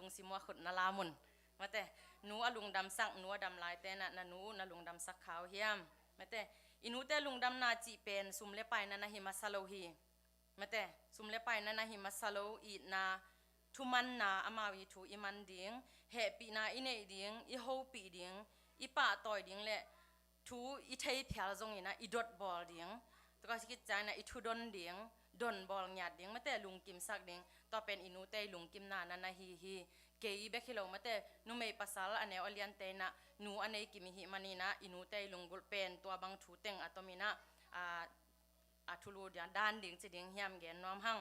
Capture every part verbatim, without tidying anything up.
Lungsim uh a khut na lam un. Mate, nu a lungdamsak, nu a dam laite na, na nu na lungdamsak kha uh hiam? Mate, i nute lungdamna cih pen sum le paina na hi masa lo hi. Mate, sum le paina na hi masa lo, itna, thumanna, amau i thu i man ding, hehpihna i neih ding, i hopih ding, i pahtawi ding le thu i thei phial zongin ah i dot bawl ding. Tua ka si khit ciangin ah i thu don ding, don bawl ngiat ding, mate, lungkimsak ding. Tua pen i nute i lungkimna na na hi hi. Kei bek hi lo, mate, numei pasal a neu a liante in ah nu a nei kim i hih manin ah i nute i lunggulh pen tua bang thu teng a tomin ah, a, a thulu ding, dan ding ci ding hiam gen nuam hang.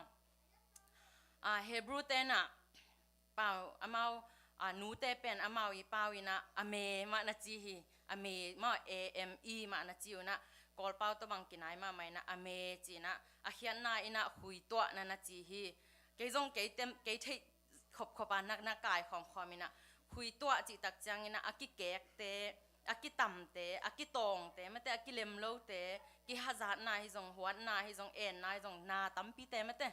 A, Hebrew te in ah pau, amau, a, nute pen amau i pau in ah a me mah na ci hi. A me mah, A M E mah na ci uh in ah, Kawlpau tawh bang kinai mahmah in ah a me ci in ah, a khiatna in ah khuituah na na ci hi. Kei zong kei tem, kei theih khopkhop a nak na kai khawmkhawm in ah, khuituah cih tak ciangin ah a kikekte, a kitamte, a kitawngte, mate, a kilemlote, kihazatna hi zong, huatna hi zong, enna hi zong, na tampite, mate,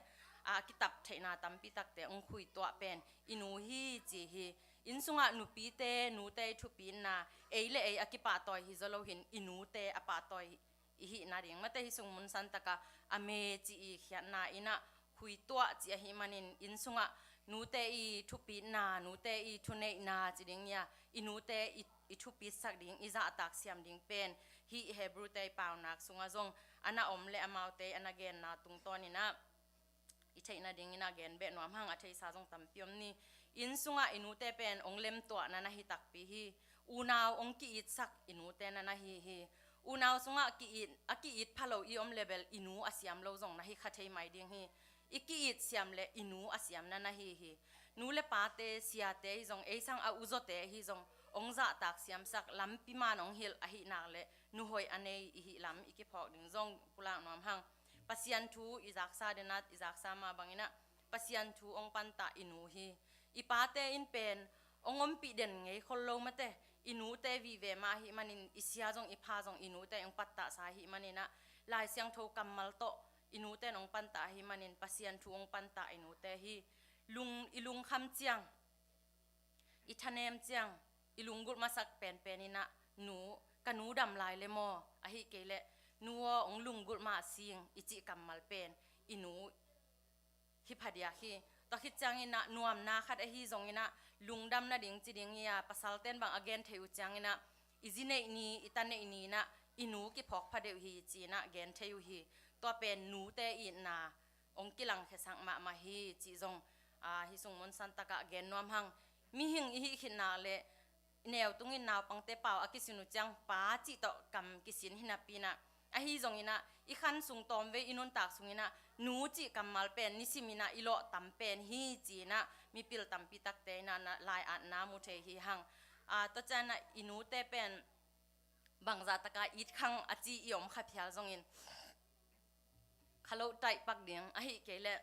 a kitap theihna tampi takte hong khuituah pen i nu hi ci hi. Inn sungah nupite, nute i thupitna, ei le ei a kipahtawi hi zaw lo hin i nute a pahtawi i hihna ding, mate, hih sung mun santaka a me cih i khiatna in ah khuituah cih ahih manin inn sungah nute i thupitna, nute i thuneihna ci ding ia, i nute i, i thupitsak ding, i zahtak siam ding pen hih Hebrew te i paunak sungah zong a na om le amaute a na genna tungtawn in ah i theihna dingin ah gen beh nuam hang, a theisa zong tampi om ni. Inn sungah i nute pen hong lemtuahna na hi takpi hi. Unau hong ki-itsak i nute na na hi hi. Unau sungah ki-it, a ki-it pha lo i om le bel i nu a siam lo zong na hi kha thei mai ding hi. I ki-it siam le i nu a siam na na hi hi. Nu le pate, siate hi zong, ei sang a uzawte hi zong, hong zahtak siamsak, lampi man hong hilh ahih nak le nu hoih a nei i hih lam i kiphawk ding zong pulak nuam hang. Pasian thu i zaksa den ah, i zaksa mah bangin ah Pasian thu hong pantah i nu hi. I pate in pen hong ompih den ngei khol lo, mate, i nute vive mah ahih manin, i sia zong i pha zong i nute hong pattahsa ahih manin ah, Lai Siangtho kammal tawh i nute in hong pantah ahih manin Pasian thu hong pantah i nute hi. Lung, i lungkham ciang, i thanem ciang, i lunggulh masak penpen in ah, nu, ka nu dam lai le maw, ahih kei leh nu aw, hong lunggulh mah sing i cih kammal pen i nu hi phadiak hi. Tua khit ciangin ah nuamna khat ahi zongin ah, lungdam nading ci ding ia, pasalten bang a gen thei uh ciangin ah, i zi neih ni, i ta neih ni in ah i nu kiphawk pha deuh hi ci-in ah gen thei uh hi. Tua pen nute itna hong kilangkhiasak mahmah hi cih zong, aa, hih sung mun santakah gen nuam hang. Mihing i hih khit nak le, i neu tungin naupangte pau a kisin uh ciang pa cih tawh kam kisin hi napi in ah, ahi zongin ah i khan sung tawmvei i nuntak sungin ah nu cih kammal pen nisimin ah i lawh tam pen hi ci-in ah mipil tampi takte in ah na, lai-atna mu thei hi hang. Aa, tua ciangin ah i nute pen bangzah taka it khang a ci i om kha phial zongin, kha lo taih pak ding, ahih kei leh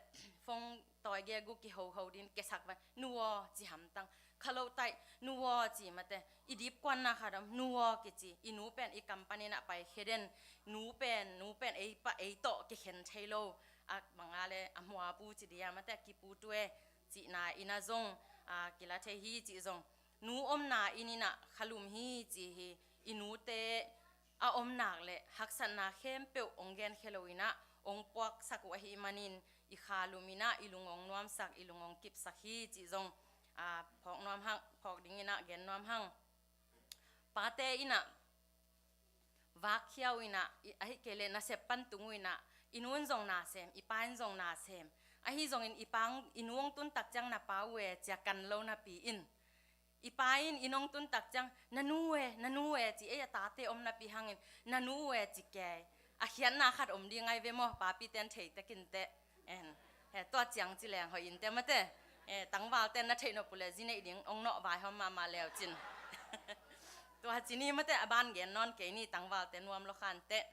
phone tawi gegu kihoho din kesak vai, nu aw, ci hamtang. Kha lo taih, nu aw, ci mate, i dipkuanna khat om, nu aw kici, i nu pen i kam panin ah paikhia den, nu pen, nu pen ei pa, ei tawh kikhen thei lo, a bang a le a hmuapu ci dia mate, a kipu tue, cihna in ah zong, a, kila thei hi cih zong. Nu omna inn in ah khalum hi ci hi. I nute a om nak le haksatna khempeuh hong genkhia lo in ah hong puaksak uh ahih manin, i khalum in ah i lung hong nuamsak, i lung hong kipsak hi cih zong, aa, phawk nuam hang, phawk ding in ah gen nuam hang. Pate in ah vakkhia uh in ah, i, ahih kei leh nasep pan tung uh in ah, i nu in zong na sem, i pa in zong na sem. Ahi zongin i pa, i nu hong tun tak ciang na pa uh e, ci-a kan lo napi in, i pa in i nu hong tun tak ciang, na nu e, na nu e, ci, ei a tate om napi hangin, na nu e, ci kei. A khiatna khat om ding ai ve maw, papite in thei tek inteh. En, he, tua ciang ci leng hoih inteh mate. E, tangvalte in na theih nop uh leh zi neih ding hong nawh vaihawm mahmah le uh cin. Tua ci ni mate, a ban gen nawn kei ni, tangvalte nuam lo kha inteh.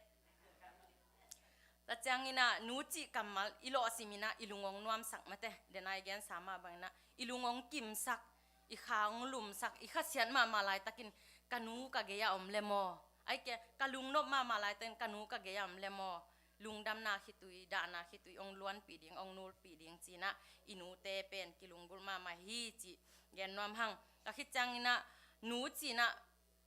Tua ciangin ah nu cih kammal i lawhsim in ah i lung hong nuamsak mate, den a i gensa mah bangin ah i lung hong kimsak, i kha hong lumsak, i khasiat mahmah laitakin ka nu ka gei-ah om le maw, ahih kei leh ka lungnop mahmah laitakin ka nu ka gei-ah om le maw, lungdamna khitui, dahna khitui hong luanpih ding, hong nulpih ding ci-in ah i nute pen kilunggulh mahmah hi cih Gen nuam hang. Tua khit ciangin ah nu ci-in ah,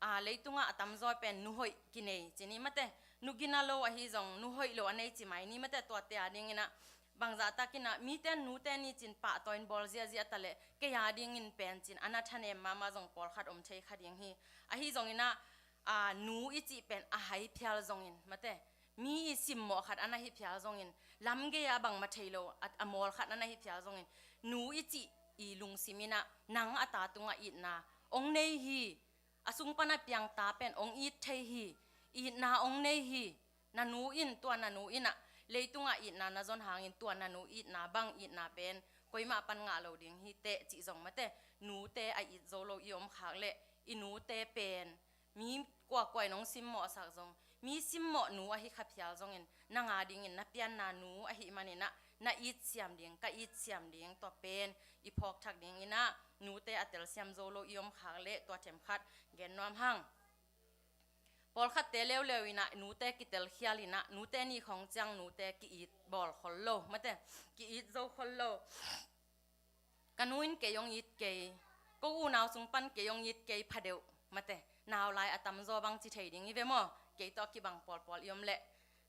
a, leitungah a tamzaw pen nu hoih kinei ci ni mate. Nu gina lo ahi zong nu hoih lo a nei ci mai ni mate, tuate a dingin ah. Bangzah takin ah mite in nute ni ci-in pahtawi in bawl ziahziah ta leh kei a dingin pen ci-in a na thanem mahmah zong pawlkhat om thei kha ding hi. Ahi zongin ah, a, nu i cih pen a hai phial zongin mate, mi i simmawh khat a na hi phial zongin, lamgei-ah bangmah thei lo a, a mawl khat a na hi phial zongin, nu i cih i lungsim in ah nang a ta tungah itna ong nei hi. A sung pan a piang ta pen ong it thei hi. Itna ong nei hi. Na nu in, tua na nu in ah leitungah itna na zon hangin tua na nu itna bang itna pen koimah pan ngah lo ding hi teh cih zong mate. Nute a it zo lo i om khak leh i nute pen mi kuakua in hong simmawhsak zong, mi simmawh nu ahi kha phial zongin, nang a dingin na pianna nu ahih manin ah na it siam ding, ka it siam ding, tua pen i phawk thak dingin ah nute a telsiam zo lo i om khak leh tua themkhat gen nuam hang. Pawlkhatte leuleu in ah nute kitelkhial in ah nute ni khawng ciang nute ki-it bawl khol lo mate, ki-it zo khol lo. Ka nu in kei hong it kei, ko unau sung pan kei hong it kei pha deuh mate. Nau lai a tamzaw bang ci thei ding hi ve maw? Kei tawh kibang pawlpawl i om leh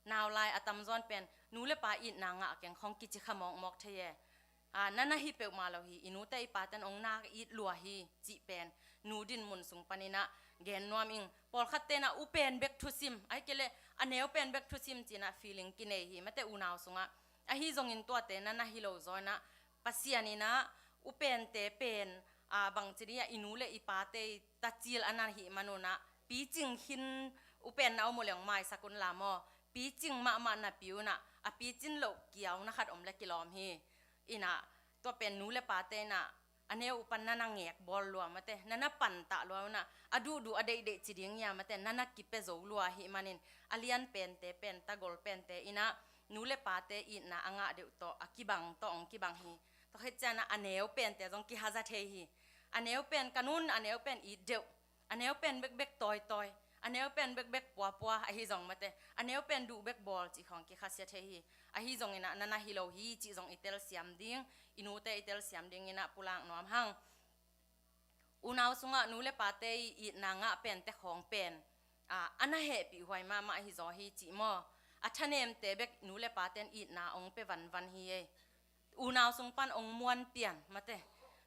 nau lai a tamzaw in pen nu le pa itna ngah keng khawng kici kha mawkmawk thei e. A, na na hi peuhmah lo hi. I nute i pate in ong na it lua hi cih pen nu dinmun sung panin ah gen nuam ing. Pawlkhatte in ah u pen bek thusim, ahih kei leh a neu pen bek thusim ci-in ah feeling kinei hi mate, unau sungah. Ahi zongin tuate na na hi lo zaw in ah Pasian in ah u pente pen, a, bangci dih ah i nu le i pate i tacil a na hih manun ah picing khin u pen na om uh leh ong maisak un la maw? Picing mahmah napi un ah a picin loh kiau na khat om leh kilawm hi. In ah tua pen nu le pate in ah a neu uh pan na na ngek bawl lua mate, na na pantah lua un ah a duhduh a deihdeih ci ding hia mate, na na kipia zo lua ahih manin a lian pente pen, tagol pente in ah nu le pate itna a ngah deuh tawh a kibang tawh ong kibang hi. Tua khit ciang ah a neu pente zong kihaza thei hi. A neu pen, ka nu in a neu pen it deuh, a neu pen bekbek tawitawi, a neu pen bekbek puapua ahi zong mate, a neu pen duh bek bawl cih khawng kikhasia thei hi. Ahi zongin ah na na hi lo hi cih zong i telsiam ding, i nute i telsiam dingin ah pulak nuam hang. Unau sungah nu le pate i itna ngah pente khawng pen, a, a na hehpih huai mahmah hi zaw hi cih maw? A thanemte bek nu le pate in itna ong pia vanvan hi ei. Unau sung pan ong muan pian mate.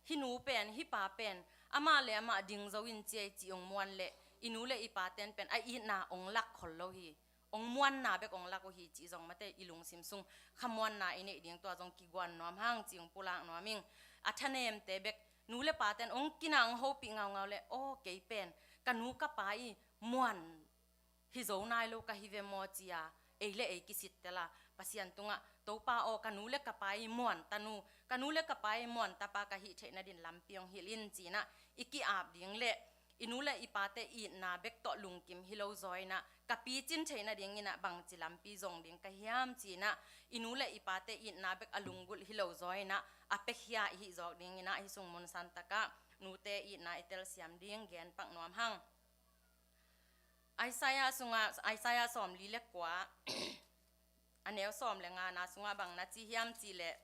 Hih nu pen, hih pa pen amah le amah ding zo in ci ei cih ong muan leh i nu le i pate in pen a itna ong lak khol lo hi. Ong muanna bek ong lak uh hi cih zong mate, i lungsim sung khamuanna i neih ding, tua zong kiguan nuam hang cih ong pulak nuam ing. A thanemte bek nu le pate in ong kina ong hopih ngaungau leh, aw, kei pen ka nu ka pa i muan hi zo nai lo ka hi ve maw ci-a ei le ei kisittel a, Pasian tungah, Topa aw, ka nu le ka pa i muan tanu, ka nu le ka pa i muan tapa ka hih theih nadin lampi ong hilh in ci-in ah i ki-ap ding leh i nu le i pate itna bek tawh lungkim hi lo zaw in ah ka picin theih nadingin ah bangci lampi zong ding ka hiam ci-in ah i nu le i pate itna bek a lunggulh hi lo zaw in ah a piakhia i hih zawk dingin ah hih sung mun santak ah nute itna i telsiam ding gen pak nuam hang. Isaiah sungah, Isaiah sawmli le kua, a neu sawm le ngana sungah bang na ci hiam cih leh,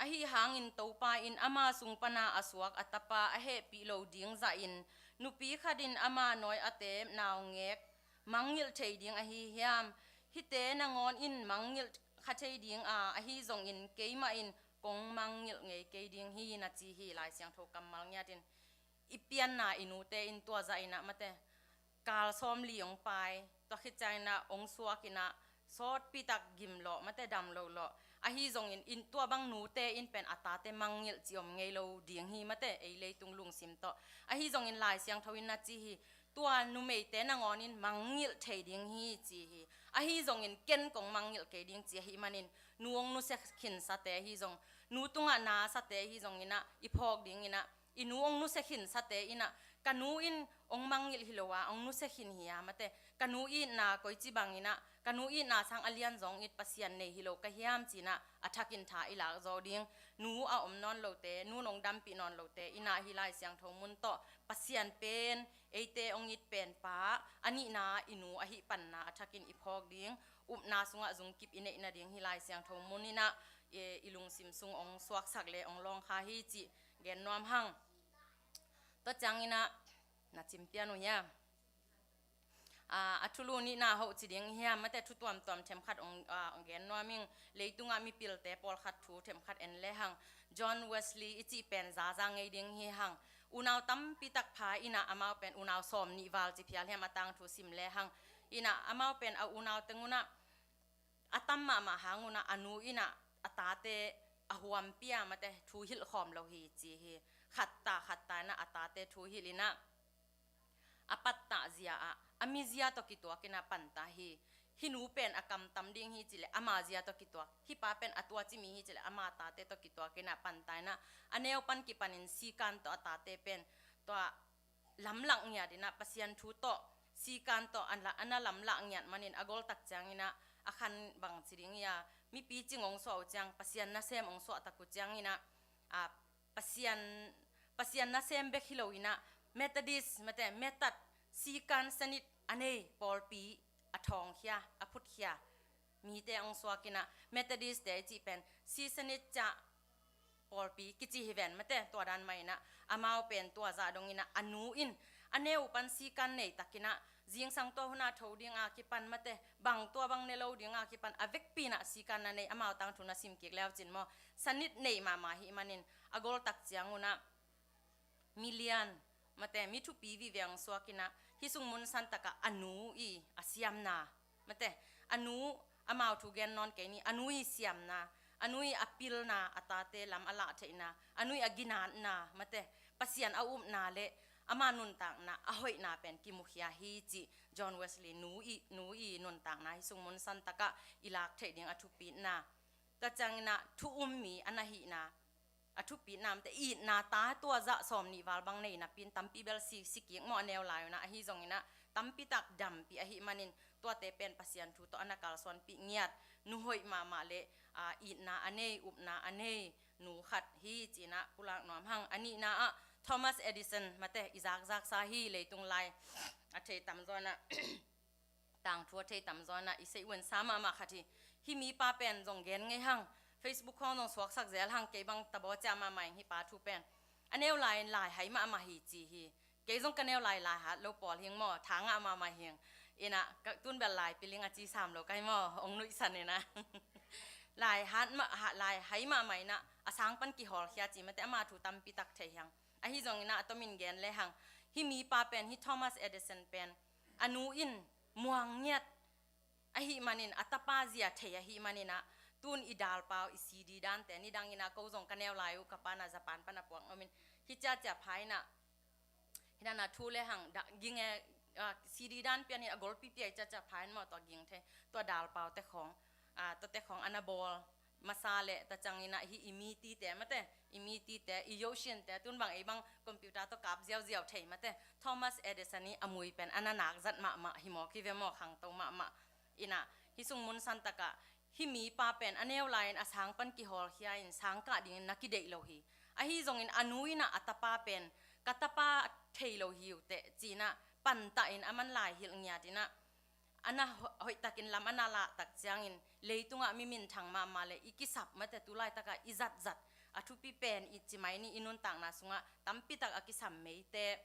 ahi hangin Topa in ama sung pana a suak a tapa a hehpih lo ding zahin, nupi khatin ama nawi a tep naungek mangngilh thei ding ahi hiam? Hihte nangawn in mangngilh kha thei ding a, ahi zongin keimah in kong mangngilh ngei kei ding hi, na ci hi. Lai Siangtho kammal ngiatin i pianna i nute in tua zahin ah mate, kal sawmli ong pai, tua khit ciangin ah ong suak in ah sawtpi tak gim lawh mate, dam lo lawh. Ahi zongin in tua bang nute in pen a tate mangngilh ci om ngei lo ding hi mate, ei leitung lungsim tawh. Ahi zongin Lai Siangtho in na ci hi, tua numeite nangawn in mangngilh thei ding hi ci hi. Ahi zongin ken kong mangngilh kei ding ci ahih manin nu ong nusia khinsate ahi zong, nu tungah nasate ahi zongin ah i phawk dingin ah i nu ong nusia khinsate in ah, ka nu in ong mangngilh hi lo a ong nusia khin hi a mate, ka nu itna koici bangin ah Ka nu itna sang a lian zong it Pasian nei hi lo ka hiam ci-in ah a thakin tha i lak zo ding. Nu a om nawn lote, nu nong dampih nawn lote in ah hih Lai Siangtho mun tawh Pasian pen eite hong it penpa, a nihna i nu ahih panna a thakin i phawk ding. Upna sungah zungkip i neih nading hih Lai Siangtho mun in ah i, i lungsim sung hong suaksak le hong lawngkha hi cih gen nuam hang. Tua ciangin ah na cimpian uh hiam? A, a thulu nihna hoh ci ding hiam, mate, thu tuamtuam themkhat hong, a, hong gen nuam ing. Leitungah mipilte pawlkhat thu themkhat en le hang. John Wesley i cih pen zaza ngei ding hi hang. Unau tampi tak pha in ah amau pen unau sawm nih val ci phial hiam, a tangthu sim le hang. In ah amau pen a unau teng un ah a tam mahmah hang un ah a nu in ah a tate a huampia, mate, thu hilh khawm lo hi ci hi. Khatta khatta in ah a tate thu hilh in ah a pattah zia ah a mizia tawh kituak in ah panta hi. Hih nu pen a kamtam ding hi ci leh ama zia tawh kituak, hih pa pen a tuaci mi hi ci leh ama tate tawh kituak in ah panta in ah a neu pan kipanin sikan tawh a tate pen tua lamlak ngiat in ah Pasian thu tawh sikan tawh a la, a na lamlak ngiat manin a goltak ciangin ah a khan bang ci ding hiam, mipi cing hong suah uh ciang Pasian nasem hong suah tak uh ciangin ah, a, Pasian, Pasian nasem bek hi lo in ah Methodist, mate, Methodist sikan sanit a nei pawlpi a thawngkhia, a phutkhia mite hong suak in ah, Methodist te i cih pen si sanit ciah pawlpi kici hi ven, mate, tua dan mah in ah amau pen tua zah dong in ah a nu in a neu pan sikan nei tak in ah zingsang tua hun a tho ding a kipan, mate, bang tua bang ne lo ding a kipan a vekpi in ah sikan na nei, amau tangthu na sim kik le uh cin maw, sanit nei mahmah hih manin a goltak ciang un ah milian, mate, mi thupi vive hong suak in ah hih sung mun san tak ah a nu i a siamna, mate, a nu, amau thu gen nawn kei ni, a nu i siamna, a nu i a pilna, a tate lam a lah theihna, a nu i a ginatna, mate, Pasian a upna le ama nuntakna a hoihna pen kimukhia hi cih John Wesley nu i, nu i nuntakna hih sung mun san tak ah i lak theih ding a thupitna. Tua ciangin ah thu um mi a na hihna, a thupitna, mate, itna ta tua zah sawm nih val bang nei napi in tampi bel si, si kik maw, a neu lai un ah, ahi zongin ah tampi tak dampih ahih manin tuate pen Pasian thu tawh a na kalsuanpih ngiat nu hoih mahmah le, a, itna a nei, upna a nei nu khat hi ci-in ah pulak nuam hang. A nihna ah Thomas Edison, mate, i zakzaksa hi, leitung lai a thei tamzaw in ah tangthu a thei tamzaw in ah i seih uh in sa mahmah khat hi. Hih mipa pen zong gen ngei hang, Facebook khawng zong suaksak zel hang, kei bang tabaw ciah mahmah ing hih pa thu pen. A neu lai-in lai hai mahmah hi ci hi. Kei zong ka neu lai lai hat lo pawl hing maw, tha ngah mahmah hing. In ah ka tun bel lai piling a ci sam lo kai maw, hong nuihsan in ah. Lai hat mah, ha, lai hai mahmah in ah a sang pan kihawlkhia ci, mate, ama thu tampi tak thei hang. Ahi zongin ah a tomin gen le hang. Hih mipa pen, hih Thomas Edison pen a nu in muang ngiat ahih manin, a tapa zia thei ahih manin ah, tun i dalpau, i C D dante, nidangin ah ko zong ka neu lai uh, ka pa in ah Japan pan a puak om in, hih ciacia pha in ah, hih dan a thu le hang dah ging e, ah, C D dan pian in a golpi piai ciacia pha in maw, tua ging thei, tua dalpau te khawng, ah, tua te khawng a na bawl masa le, tua ciangin ah hih i mitite, mate, i mitite, i yoshinte, tun bang ei bang computer tawh kap ziauziau thei, mate, Thomas Edison i a mui pen a na nak zat mahmah hi maw, kive maw, khangto mahmah. In ah hih sung mun san tak ah hih mipa pen a neu lai-in a sang pan kihawlkhia in sang kah dingin na kideih lo hi. Ahi zongin a nu in ah a tapa pen, ka tapa thei lo hi uh teh ci-in ah pantah in a man lai hilh ngiat in ah, a na ho-, hoihtakin lam a na lah tak ciangin, leitungah mi minthang mahmah le i kisap, mate, tu laitak ah i zatzat, a thupi pen i ci mai ni, i nuntakna sungah tampi tak a kisam meite,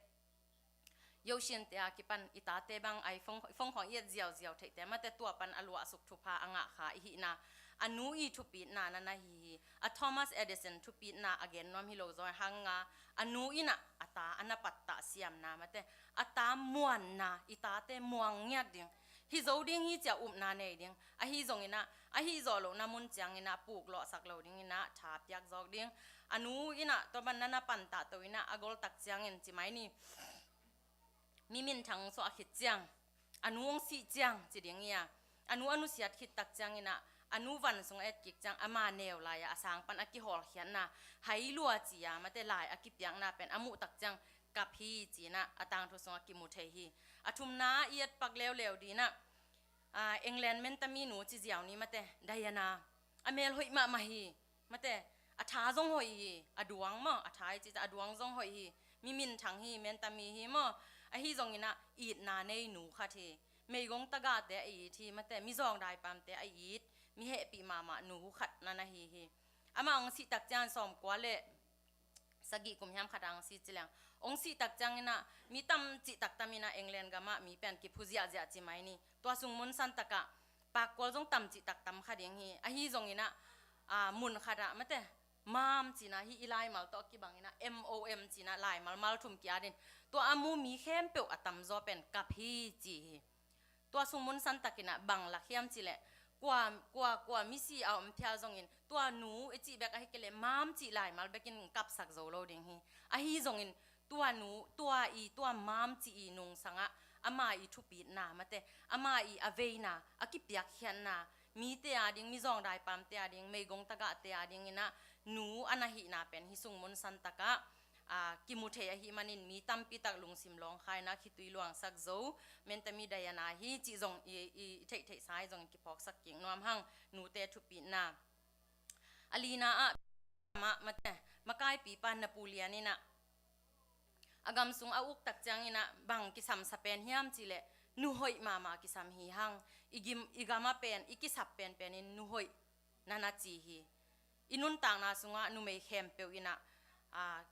yoshinte a kipan i tate bang iPhone, phone khawng i et ziauziau theihte, mate, tua pan a luahsuk thupha a ngahkha i hihna, a nu i thupitna na na hi hi. A Thomas Edison thupitna a gen nuam hi lo zaw hang a, a nu in ah a ta a na pattah siamna, mate, a ta muanna, i tate muang ngiat ding, hi zo ding hi ci-a upna nei ding, ahi zongin ah, ahi zawh lohna mun ciangin ah puklawhsak lo dingin ah tha piak zawk ding. A nu in ah tua ban na na pantah to in ah a goltak ciangin ci mai ni, mi minthang suah khit ciang, a nu hong sih ciang ci ding hi a, a nu a nusiat khit tak ciangin ah, a nu van sung a et kik ciang, ama neu lai-ah a sang pan a kihawlkhiatna, hai lua ci-a, mate, lai a kipiakna pen a muh tak ciang kap hi ci-in ah a tangthu sungah kimu thei hi. A thumna i et pak leuleu ding in ah, England mentami nu ci ziau ni mate, Diana. A mel hoih mahmah hi mate, a tha zong hoih hi, a duang maw, a tha i ci a duang zong hoih hi. Mi minthang hi, mentami hi maw. Ahi zongin ah itna nei nu khat hi. Meigong tagahte a it hi mate, mizawng daipamte a it, mi hehpih mahmah nu khat na na hi hi. Amah hong sih tak ciang sawmkua le sagih kum hiam khat ang si ci leng. Hong sih tak ciangin ah mi tam cih taktam in ah England gamah mi pen kiphu ziahziah ci mai ni. Tua sung mun san takah pakkual zong tam cih taktam kha ding hi. Ahi zongin ah mun khatah mate, mam cina hi i laimal tawh kibangin ah M O M cina laimal mal thum ki-at in, tua a mu mi khempeuh a tamzaw pen kap hi ci hi. Tua sung mun san takin ah bang lak hiam cileh, kua kua kua misi a om phial zongin tua nu i cih bek ahi kei leh mam cih laimal bekin kapsak zo lo ding hi. Ahi zongin tua nu, tua i, tua mam cih i nungsangah ama i thupitna mate, ama i a veina, a kipiakkhiatna, mite a ding, mizawng daipamte a ding, meigong tagahte a dingin ah nu a na hihna pen hi sung mun san takah kimu thei ahi manin mi tampi tak lungsim lawngkhaina khitui luangsak zo, mentami Diana hi cih zong i, i, i theihtheihsa hi zongin kiphawksak kik nuam hang, nute thupitna. A lina ah mah mate, makaipipa Napoleon in ah a gam sung a uk tak ciangin ah bang kisamsa pen hiam cileh, nu hoih mahmah kisam hi hang. I gim, i gama pen, i kisap penpenin nu hoih na na ci hi. I nuntakna sungah numei khempeuh in ah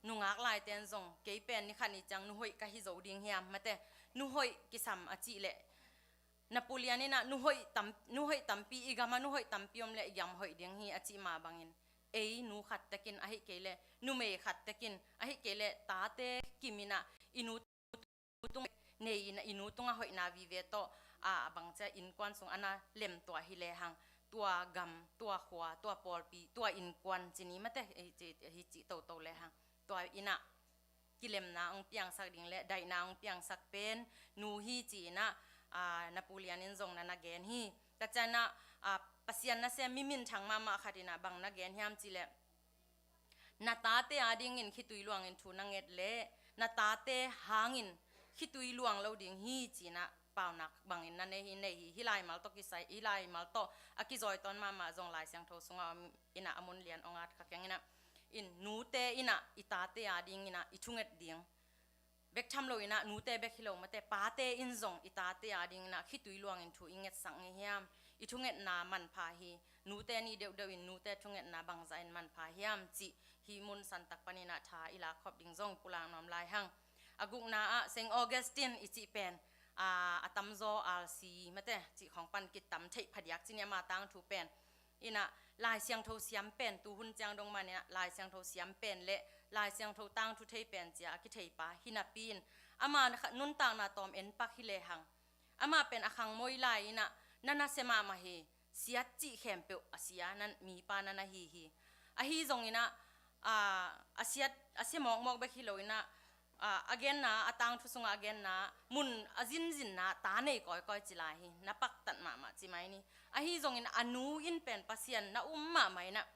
nungak laiten zong kei pen ni khat ni ciang nu hoih ka hi zo ding hiam mate, nu hoih kisam a cih leh, Napoleon in ah nu hoih tam, nu hoih tampi, i gama nu hoih tampi om leh i gam hoih ding hi a cih mah bangin, ei nu khat tekin ahi kei leh, numei khat tekin ahi kei leh, tate kimin ah i nu tung nei in ah i nu tungah hoihna vive tawh a bangcia innkuan sung a na lem tua hi lehang, tua gam, tua khua, tua pawlpi, tua innkuan ci ni mate, hi ci, hi ci toto lehang, tua in ah kilemna hong piangsak ding le daihna hong piangsak pen nu hi ci-in ah Napoleon in zong na na gen hi. Tua ciangin ah Pasian nasem mi minthang mahmah khat in ah bang na gen hiam cileh, na tate a dingin khitui luangin thu na nget leh na tate hangin khitui luang lo ding hi ci-in ah paunak bangin na nei hi, nei hi. Hih laimal tawh kisai, hih laimal tawh a kizawi tawn mahmah zong Lai Siangtho sungah om in ah a mun lian hong at kha keng in ah, in nute in ah i tate a dingin ah i thunget ding. Bek tham lo in ah nute bek hi lo mate, pate in zong i tate a dingin ah khitui luangin thu i ngetsak ngei hiam? I thungetna manpha hi. Nute ni deuhdeuh in nute thungetna bangzah in manpha hiam cih hih mun san tak panin ah tha i lak khop ding zong pulak nuam lai hang. A gukna ah Saint Augustine i cih pen a, a tamzaw R C mate cih khong pan kitam theih phadiak ci ni, ama tangthu pen in ah Lai Siangtho siam pen, tuhun ciang dong man in ah Lai Siangtho siam pen le Lai Siangtho tangthu thei pen cia a kitheipa hi napi in, ama nuntakna tawm en pak hi lehang, ama pen a khangmoi lai in ah na na sia mahmah hi. Siat cih khempeuh a sia na, mipa na na hi hi. Ahi zongin ah a siat, a sia mawkmawk bek hi lo in ah a genna, a tangthu sungah a genna, mun a zinzinna ta nei kawikawi ci lai hi. Na paktat mahmah ci mai ni. Ahi zongin a nu in pen Pasian na um mahmah in ah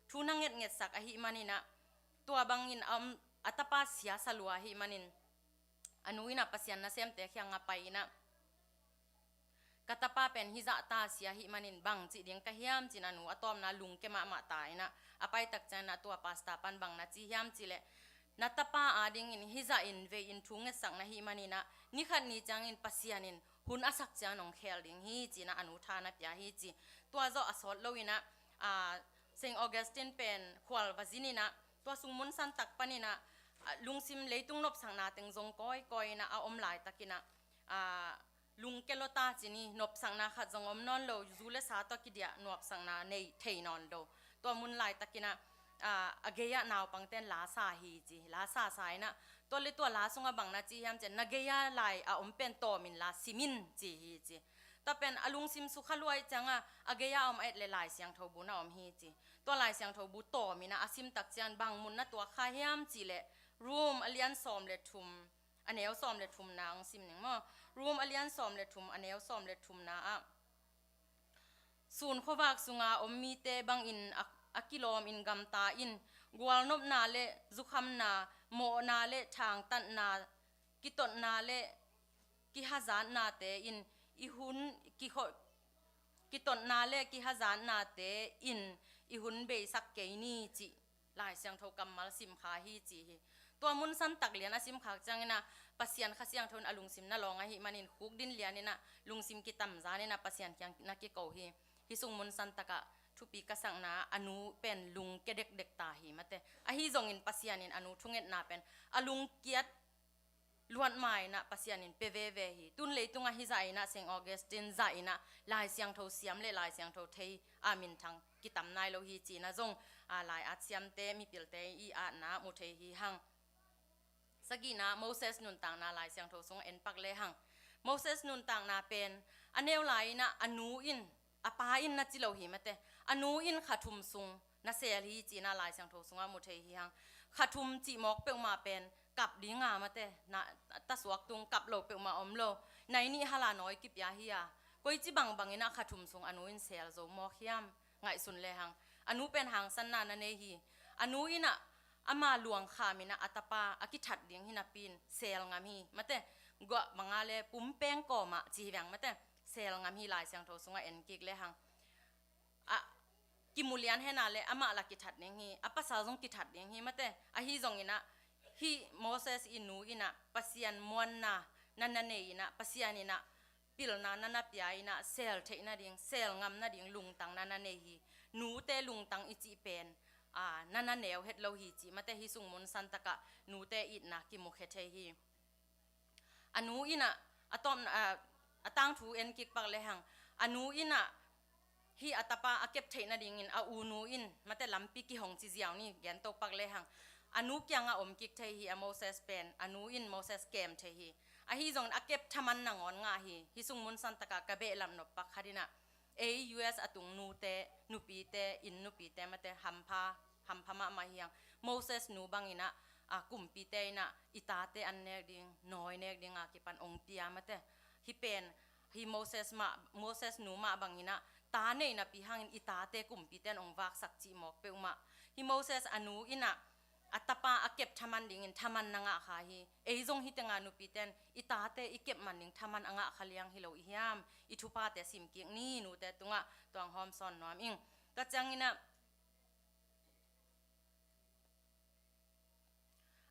thu na ngetngetsak ahih manin ah, tua bangin a tapa siasa lua ahih manin a nu in ah Pasian nasemte kiangah pai in ah, ka tapa pen hizah ta sia ahih manin bang cih ding ka hiam ci-in a nu a tawpna lungke mahmah ta in ah, a pai tak ciangin ah tua pastor pan bang na ci hiam cileh, na tapa a dingin hizah in vei in thu ngetsak na hih manin ah ni khat ni ciangin Pasian in hun a sak ciang nong khel ding hi ci-in ah a nu tha na pia hi ci. Tua zawh a sawt lo in ah Saint Augustine pen khual va zin in ah, tua sung mun san tak panin ah lungsim leitung nopsakna teng zong kawikawi in ah a om laitakin ah lungke lua ta ci ni, nopsakna khat zong om nawn lo, zu le sa tawh kidiah nopsakna nei thei nawn lo. Tua mun laitakin ah a gei-ah naupangten la sa hi ci, la sasa in ah, tua le tua la sungah bang na ci hiam ci-a, na gei-ah lai a om pen tawm inla sim in ci hi ci. Tua pen a lungsim sukha lua ahih ciangah a gei-ah a om a et le Lai Siangtho bu na om hi ci. Tua Lai Siangtho bu tawm in ah a sim tak ciang bang mun na tuak kha hiam cih leh, Rom a lian sawm le thum, a neu sawm le thumna hong sim ning maw. Rom a lian sawm le thum, a neu sawm le thumna ah, sun khuavak sunga om mite bangin a, a kilawm in gamta in, gualnopna le zukhamna, mawhna le thangtatna, kitotna le kihazatnate in i hun kiho-, kitotna le kihazatnate in i hun beisak kei ni cih Lai Siangtho kammal simkha hi ci hi. Tua mun santak lian a simkhak ciangin ah Pasian Kha Siangtho in a lungsim na lawng ahih manin khukdin lianin ah lungsim kitamzanin ah Pasian kiang na kiko hi. Hih sung mun santak ah thupi ka sakna a nu pen lungkia dekdek ta hi mate. Ahi zongin Pasian in a nu thungetna pen a lungkiat luat ma in ah Pasian in pia veve hi. Tun leitungah hih zah in ah Saint Augustine zah in ah Lai Siangtho siam le Lai Siangtho thei a minthang kitam nai lo hi ci-in ah zong, a, lai at siamte mipilte i atna mu thei hi hang. Sagihna Moses nuntakna Lai Siangtho sungah en pak le hang. Moses nuntakna pen a neu lai in ah a nu in, a pa in na ci lo hi mate, a nu in kha thum sung na sel hi ci-in ah Lai Siangtho sungah mu thei hi hang. Kha thum cih mawk peuhmah pen kap dinga mate, na, tasuak tung kap lo peuhmah om lo. Nai nih hala nawi kipia hi a, koici bangbang in ah kha thum sung a nu in sel zo mawk hiam? Ngaihsun le hang. A nu pen hangsanna na nei hi. A nu in ah ama luang kham in ah a tapa a kithat ding hi napi in sel ngam hi mate. Guah banga le pumpeng kawmah ci hi veng mate. Sel ngam hi, Lai Siangtho sungah en kik le hang. A kimulian hena le amah la kithat ding hi, a pasal zong kithat ding hi mate. Ahi zongin ah hih Moses i nu in ah Pasian muanna na na nei in ah Pasian in ah pilna na na pia in ah sel theih nading, sel ngam nading lungtang na na nei hi. Nute lungtang i cih pen, a, na na neu het lo hi cih mate, hih sung mun santak ah nute itna kimukhia thei hi. A nu in ah, a tawm, a, a tangthu en kik pak le hang. A nu in ah hih a tapa a kep theih nadingin a u nu in mate lampi kihong ci ziau ni, gen to pak le hang. A nu kiangah om kik thei hi a Moses pen, a nu in Moses kem thei hi. Ahi zongin a kep thaman nangawn ngah hi. Hih sung mun santak ah ka behlap nop pak khat in ah, ei U S a tung nute, nupite, inn nupite mate hampha, hampha mahmah hi hang. Moses nu bangin ah, a, kumpite in ah i tate an nek ding, nawi nek ding a kipan ong pia mate. Hih pen, hih Moses mah, Moses nu mah bangin ah ta nei napi hangin i tate kumpite in ong vaksak cih mawk peuhmah. Hih Moses a nu in ah a tapa a kep thaman dingin thaman na ngah kha hi. Ei zong hih tengah nupite in i tate i kep man ding thaman a ngah kha liang hi lo i hiam? I thuphate sim kik ni, nute tungah tuang hawm sawn nuam ing. Tua ciangin ah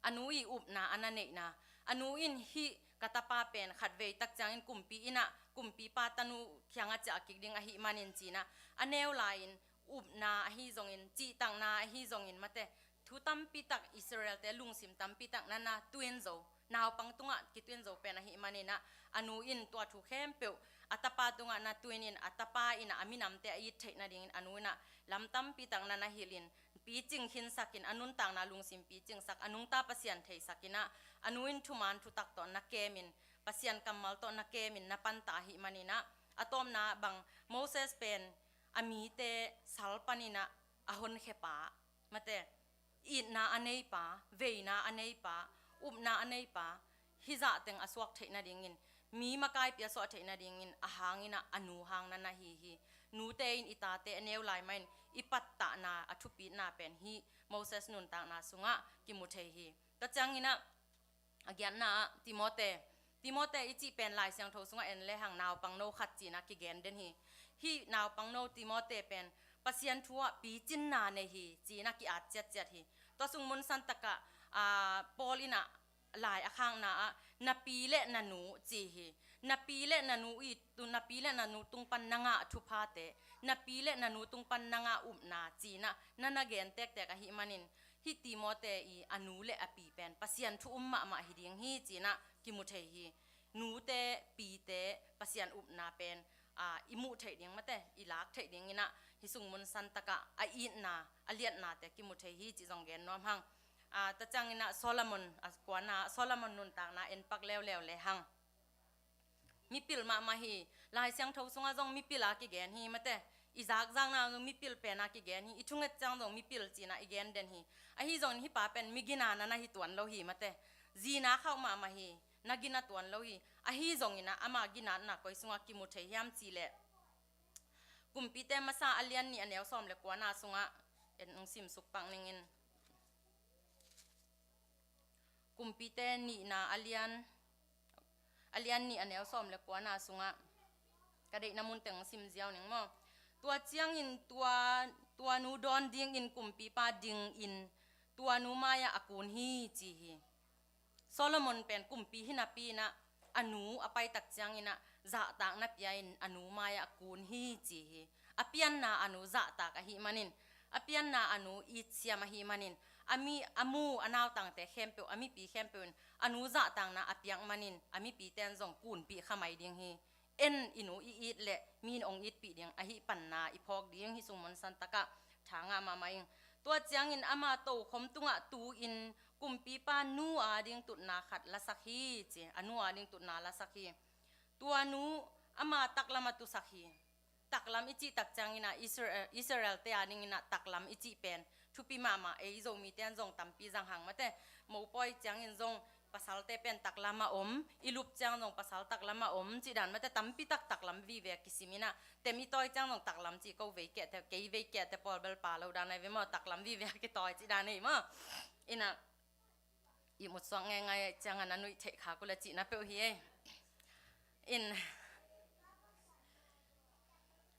a nu i upna a na neihna. A nu in hih ka tapa pen khatvei tak ciangin kumpi in ah, kumpipa tanu kiangah ciah kik ding ahih manin ci-in ah, a neu lai-in upna ahi zongin, cihtakna ahi zongin mate, thu tampi tak Israel-te lungsim tampi tak na na tuin zo, naupang tungah kituin zo pen ahih manin ah, a nu in tua thu khempeuh a tapa tungah na tuin in, a tapa in ah a minamte a it theih nadingin a nu in ah lam tampi tak na na hilh in, picing khinsakin, a nuntakna lungsim picingsak, a nungta Pasian theisakin ah, a nu in thuman thutak tawh na kemin, Pasian kammal tawh na kemin na panta ahih manin ah, a tawpna bang Moses pen a mite sal panin ah a honkhia pa mate, itna a nei pa, veina a nei pa, upna a nei pa, hih zah teng a suak theih nadingin, mi makaipi a suah theih nadingin a hangin ah a nu hang na na hi hi. Nute in i tate a neu lai mahin i pattahna, a thupitna pen hih Moses nuntakna sungah kimu thei hi. Tua ciangin ah a giatna ah Timote. Timote i cih pen Lai Siangtho sungah en le hang naupangno khat ci-in ah kigen den hi. Hih naupangno Timote pen Pasian thu ah picinna nei hi ci-in ah ki-at ciatciat hi. Tua sung mun santak ah, aa, Paul in ah lai a khakna ah na pi le na nu ci hi. Na pi le na nu i tu, na pi le na nu tung pan na ngah thuphate, na pi le na nu tung pan na ngah upna ci-in ah na na gen tektek ahih manin, hih Timote i a nu le a pi pen Pasian thu um mahmah hi ding hi ci-in ah kimu thei hi. Nute, pite, Pasian upna pen, aa, i muh theih ding mate, i lak theih dingin ah hih sung mun santak ah a itna, a liatnate kimu thei hi cih zong gen nuam hang. Aa, tua ciangin ah Solomon, a kuana, Solomon nuntakna en pak leuleu le hang. Mipil mahmah hi. Lai Siangtho sungah zong mipil a kigen hi mate. I zakzakna zong mipil pen a kigen hi. I thunget ciang zong mipil ci-in ah i gen den hi. Ahi zongin hih pa pen mi gina na na hi tuan lo hi mate. Zina khauh mahmah hi. Na gina tuan lo hi. Ahi zongin ah ama ginatna koi sungah kimu thei hiam cih leh, Kumpite Masa a lian nih a neu sawm le kuana sungah en ung simsuk pak ning in. Kumpite nihna a lian, a lian nih a neu sawm le kuana sungah, ka deihna mun teng sim ziau ning maw. Tua ciangin tua, tua nu dawn dingin kumpipa dingin tua nu mai-ah a kun hi ci hi. Solomon pen kumpi hi napi-in ah a nu a paitak ciangin ah zahtakna pia-in a nu mai-ah a kun hi ci hi. A pianna a nu zahtak ahih manin, a pianna a nu itsiam ahih manin, a mi, a mu a nautangte khempeuh, a mipi khempeuh in a nu zahtakna a piak manin a mipite in zong kunpih kha mai ding hi. En i nu i it leh mi in ong itpih ding ahi panna i phawk ding hi sung mun santakah tha ngah mahmah ing. Tua ciangin ama tokhom tungah tu-in kumpipa nu a ding tutna khat lasak hi ci, a nu a ding tutna lasak hi. Tua nu ama taklam a tusak hi. Taklam i cih tak ciangin ah Israel, Israel-te a dingin ah taklam i cih pen thupi mahmah, ei Zomite an zong tampi zang hang mate. Mopawi ciangin zong pasalte pen taklam a om, i lup ciang zong pasal taklam a om cih dan mate, tampi tak taklam vive a kisim in ah, tem i tawi ciang zong taklam cih ko vei kehte, kei vei kehte pawl bel pa lo dan ahi ve maw, taklam vive a kitawi cih dan ahi maw. In ah i mutsuak ngeingai ciang a na nuih theih khak uh le cihna peuh hi ei. In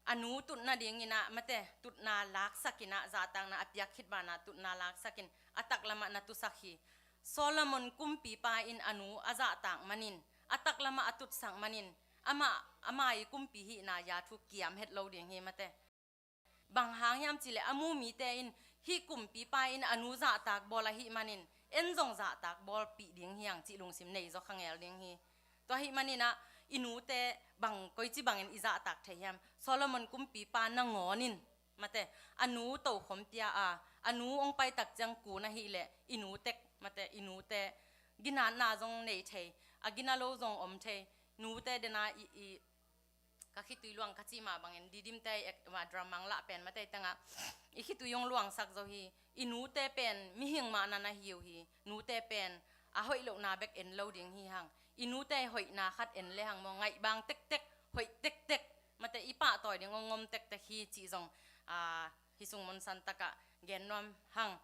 a nu tut nadingin ah mate, tutna laksak in ah, zahtakna a piak khit banah tutna laksak in a taklam ah na tusak hi. Solomon kumpipa in a nu a zahtak manin, a taklam ah a tutsak manin, amah, ama i kumpi hihna ya thu kiam het lo ding hi mate. Bang hang hiam cih leh a mu mite in hih kumpipa in a nu zahtak bawl ahih manin en zong zahtak bawlpih ding hi hang cih lungsim nei zaw kha ngel ding hi. Tua ahih manin ah i nute bang, koici bangin i zahtak thei hiam? Solomon kumpipa nangawn in mate, a nu tokhom pia a, a nu ong paitak ciang kun ahih leh i nu tek mate, i nute ginatna zong nei thei, a gina lo zong om thei. Nute den a i, i ka khitui luang ka cih mah bangin Didimte ek, ma, drum mang lah pen mate tengah i khitui ong luangsak zo hi. I nute pen mihing mah na na hi uh hi. Nute pen a hoih lohna bek en lo ding hi hang. I nute hoihna khat en le hang maw, ngaih bang tektek, hoih tektek mate, i pahtawi ding ong om tektek hi cih zong, a, hi sung mun santakah gen nuam hang.